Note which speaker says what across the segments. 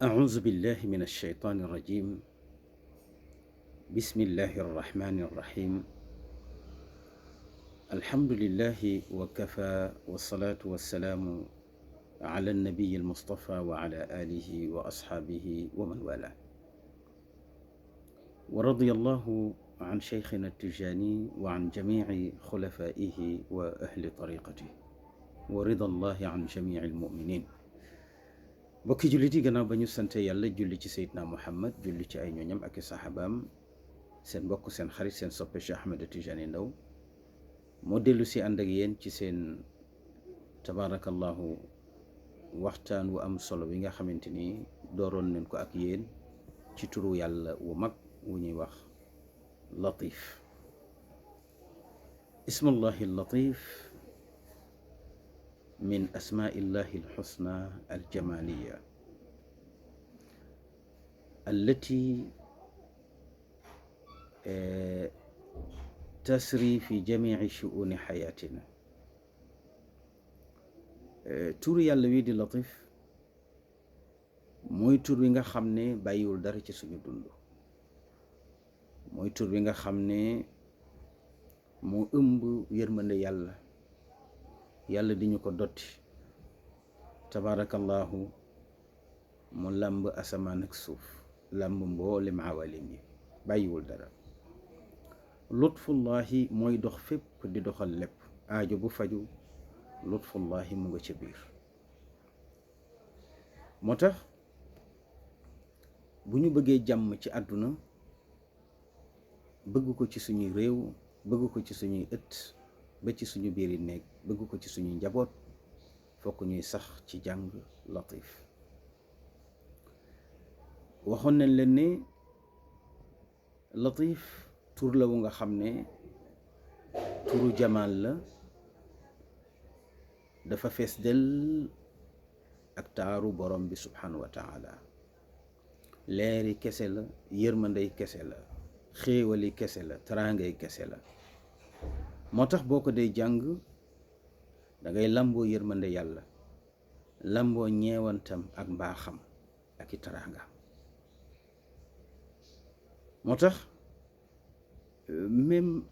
Speaker 1: أعوذ بالله من الشيطان الرجيم. بسم الله الرحمن الرحيم. الحمد لله وكفى والصلاة والسلام على النبي المصطفى وعلى آله وأصحابه ومن والاه. ورضي الله عن شيخنا التجاني وعن جميع خلفائه وأهل طريقته ورضا الله عن جميع المؤمنين. bokki jullit yi gannaaw ba ñu sante yàlla julli ci Seydina Muhammad julli ci ay ñooñam ak i saxaabaam, seen mbokk seen xarit seen soppe Cheikh Ahmed Tidiane Ndao moo dellu si ànd ak yéen ci seen tabaarakallahu waxtaan wu am solo wi nga xamante ni dooroon nañ ko ak yéen ci turu yàlla wu mag wu ñuy wax latif. ismullahi latif min asmaillahi alxusna aljamaliya allati tasri fi jamici shuuni xayaatina. tur yàlla wi di latif mooy tur wi nga xam ne bàyyiwul dara ci suñu dund, mooy tur wi nga xam ne moo ëmb yërmande yàlla di ñu ko dotti tabaarakallahu, mu làmb asamaan ak suuf, làmb mboolem awalim yi, bàyyiwul dara. lutfullahi mooy dox fépp di doxal lépp, aajo bu faju lutfullahi mu nga ca biir. moo tax bu ñu bëggee jàmm ci àdduna, bëgg ko ci suñuy réew, bëgg ko ci suñuy ëtt, ba ci suñu biiri néeg, bëgg ko ci suñuy njaboot, fokk ñuy sax ci jàng latif. waxoon nañ leen ne latif tur la wu nga xam ne turu jamaal la, dafa fees del ak taaru borom bi subhanahu wa taala. leeri kese la, yërmandey kese la, xéewali kese la, taraangay kese la. moo tax boo ko dee jàng da ngay làmboo yërmande yàlla, làmboo ñeewantam ak mbaaxam ak i taraanga. moo tax même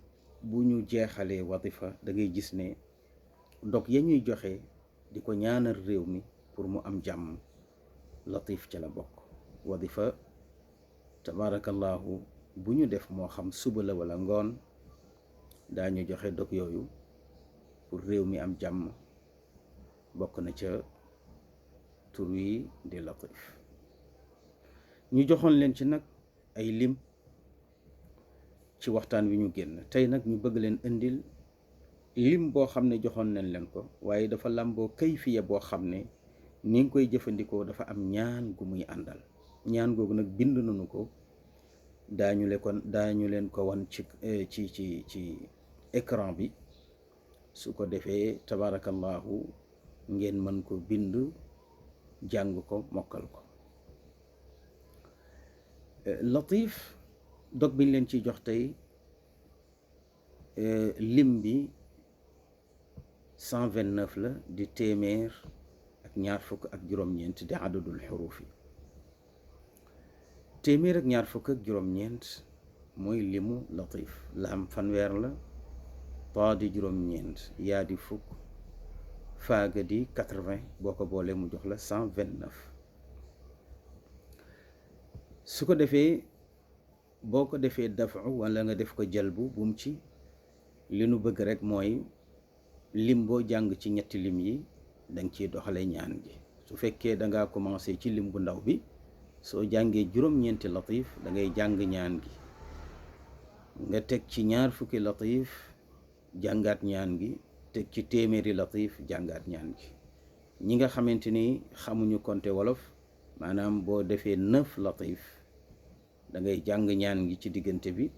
Speaker 1: bu ñu jeexalee wadifa da ngay gis ne dog ya ñuy joxe di ko ñaanal réew mi pour mu am jàmm, latif ca la bokk. wadifa tabaarakallahu bu ñu def moo xam suba la wala ngoon, daañu joxe dog yooyu pour réew mi am jàmm, bokk na ca tur wi di latif. ñu joxoon leen ci nag ay lim ci waxtaan wi ñu génn. tey nag ñu bëgg leen indil lim boo xam ne joxoon nañ leen ko, waaye dafa làmboo kayfiya boo xam ne ni nga koy jëfandikoo dafa am ñaan gu muy àndal. ñaan googu nag bind nañu ko, daañu leen ko wan ci écran bi, su ko defee tabaarakallahu ngeen mën ko bind, jàng ko, mokkal ko. latif dog biñ leen ciy jox tey lim bi 129 la, di téeméer ak ñaar fukk ak juróom-ñeent, di adadul xuruuf yi. téeméer ak ñaar fukk ak juróom-ñeent mooy limu latif. laam fanweer la, taa di juróom-ñeent, yaa di fukk, faaga di 80, boo ko boolee mu jox la 129. su ko defee boo ko defee dafu wala nga def ko jalbu, bum ci li nu bëgg rek mooy lim boo jàng ci ñetti lim yi danga ciy doxale ñaan gi. su fekkee dangaa commencé ci lim bu ndaw bi, soo jàngee juróom-ñeenti latif da ngay jàng ñaan gi, nga teg ci ñaar fukki latif jàngaat ñaan gi, teg ci téeméeri latif jàngaat ñaan gi. ñi nga xamante ni xamuñu konte wolof, maanaam boo defee 9 latif da ngay jàng ñaan gi ci diggante bi,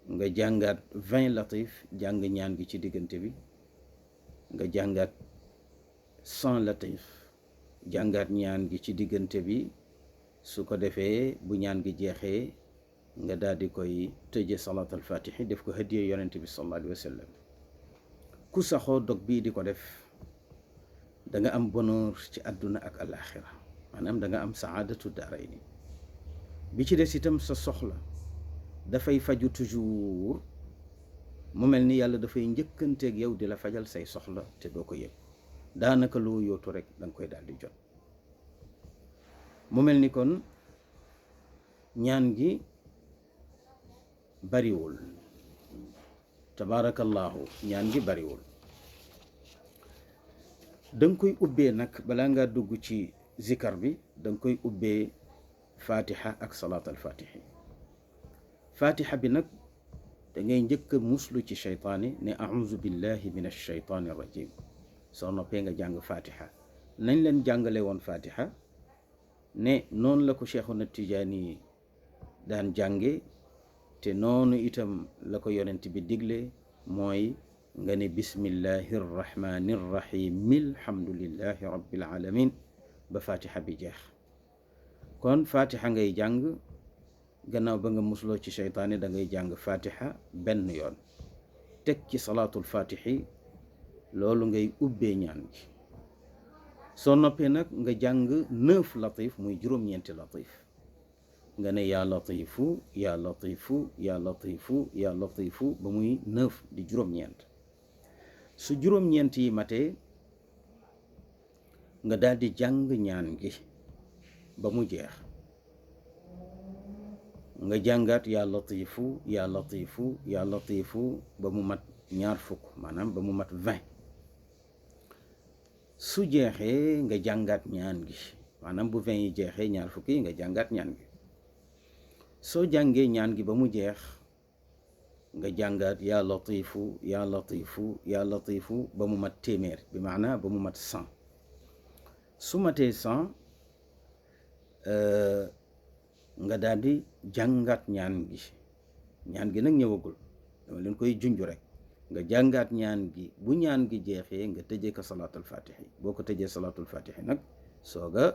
Speaker 1: nga jàngaat 20 latif jàng ñaan gi ci diggante bi, nga jàngaat 100 latif jàngaat ñaan gi ci diggante bi. su ko defee bu ñaan gi jeexee nga daal di koy tëje salaat al fatihi, def ko hadiya yonente bi sallallahu alayhi wa sallam. ku saxoo dog bii di ko def da nga am bonheur ci àdduna ak alaxira. maanaam da nga am saadatu daarayni. bi ci des itam sa soxla dafay faju toujours, mu mel ni yàlla dafay njëkkanteeg yow di la fajal say soxla te doo ko yëg, daanaka loo yootu rek da nga koy daal di jot. mu mel ni kon ñaan gi bariwul, tabaarakallaahu, ñaan gi bariwul. da nga koy ubbee nag balaa ngaa dugg ci zikar bi, da nga koy ubbee fatiha ak salaat al fatihi. fatiha bi nag da ngay njëkk a muslu ci sheytaani ne auzu billahi min alsheytaani rajim. soo noppee nga jàng fatiha. nañ leen jàngale woon fatiha ne noonu la ko Cheikhuna Tijaani daan jànge, te noonu itam la ko yonent bi digle, mooy nga ne bismillahi rrahmani rrahim alhamdulillahi rabbil alamin ba fatiha bi jeex. kon fatiha ngay jàng, gannaaw ba nga musloo ci seytaane da ngay jàng fatiha benn yoon, teg ci salaatul fatihi. loolu ngay ubbee ñaan gi. soo noppee nag nga jàng 9 latif, muy juróom-ñeenti latif. nga ne yaa latifu yaa latifu yaa latifu yaa latifu ba muy 9 di juróom-ñeent. su juróom-ñeent yi matee nga daal di jàng ñaan gi ba mu jeex. nga jàngaat yaa latifu yaa latifu yaa latifu ba mu mat 20, maanaam ba mu mat 20. su jeexee nga jàngaat ñaan gi, maanaam bu 20 yi jeexee 20 yi nga jàngaat ñaan gi. soo jàngee ñaan gi ba mu jeex nga jàngaat yaa latifu yaa latifu yaa latifu ba mu mat 100, bi maanaa ba mu mat 100. su matee 100 nga daal di jàngaat ñaan gi. ñaan gi nag ñëwagul, dama leen koy junj rek. nga jàngaat ñaan gi, bu ñaan gi jeexee nga tëjee ko salaatul fatihi. boo ko tëjee salaatul fatihi nag sooga